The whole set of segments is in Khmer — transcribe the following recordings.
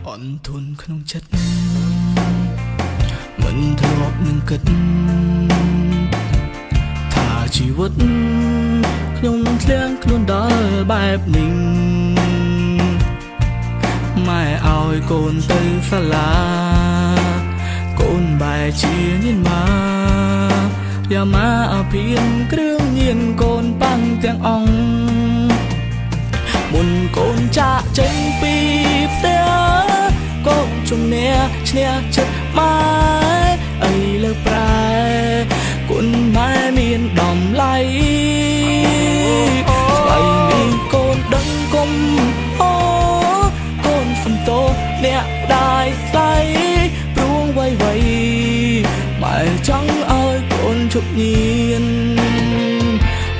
អន់ធន់ក្នុងចិត្តមិនធ្លាប់នឹងគិតថាជីវិតខ្ញុំធ្លាក់ខ្លួនដល់បែបនេះម៉ែឲ្យកូនទៅសាលាកូនបែរជាញៀនមកយ៉ាម៉ាអភិនគ្រឿងញៀនកូនប៉ាំងទាំងអង្គមុនកូនចាកចេញពីផ្ទះកូនជំនះឈ្នះចិត្តម៉ែអីលើប្រែគុណម៉ែមានតម្លៃស្វ័យនេះកូនដឹងគុំអូកូនសំទោអ្នកដាយថ្លៃព្រួងវៃវៃម៉ែចង់ឲ្យកូនជប់ញៀន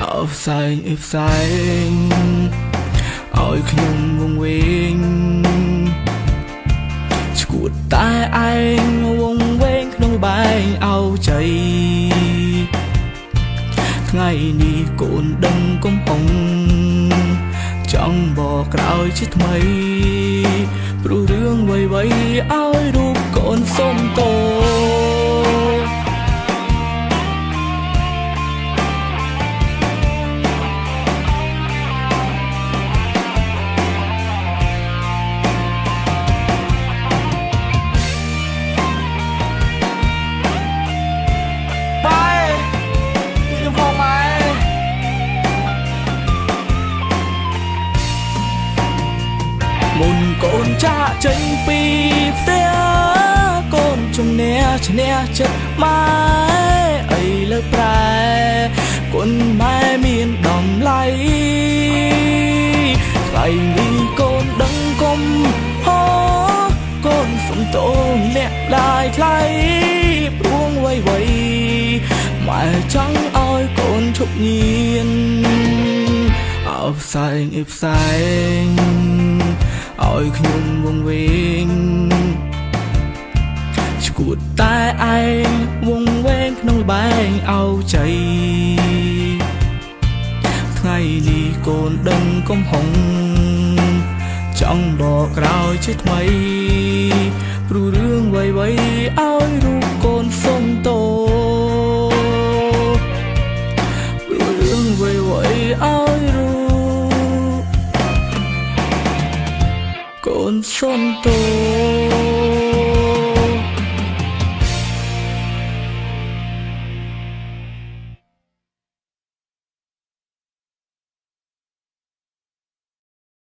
អោផ្សែងអីផ្សែងឲ្យខ្ញុំវងវែងឈួតតែឯងវងវែងក្នុងបែងអោជ័យថ្ងៃនេះកូនដឹងកំហុងចង់បកក្រោយជាថ្មីព្រោះរឿងវៃវៃឲ្យរូបកូនសុំទោមុនកូនចាកចេញពីផ្ទះកូនជំនះឈ្នះចិត្តម៉ែអីលើប្រែគុណម៉ែមានតម្លៃថ្ងៃនេះកូនដឹងគុំហោកូនសុំទោអ្នកដាយថ្លៃព្រួងវៃវៃម៉ែចង់ឲ្យកូនឈប់ញៀនអោផ្សែងអីផ្សែងឲ្យខ្ញុំវងវែងឈួតតែឯងវងវែងក្នុងល្បែងអោជ័យថ្ងៃនេះកូនដឹងកំហុងចង់បកក្រោយជាថ្មីព្រោះរឿងវៃវៃឲ្យរូបកូនសុំទោព្រោះរឿងវៃវៃឲ្យរូបកូនសុំទោ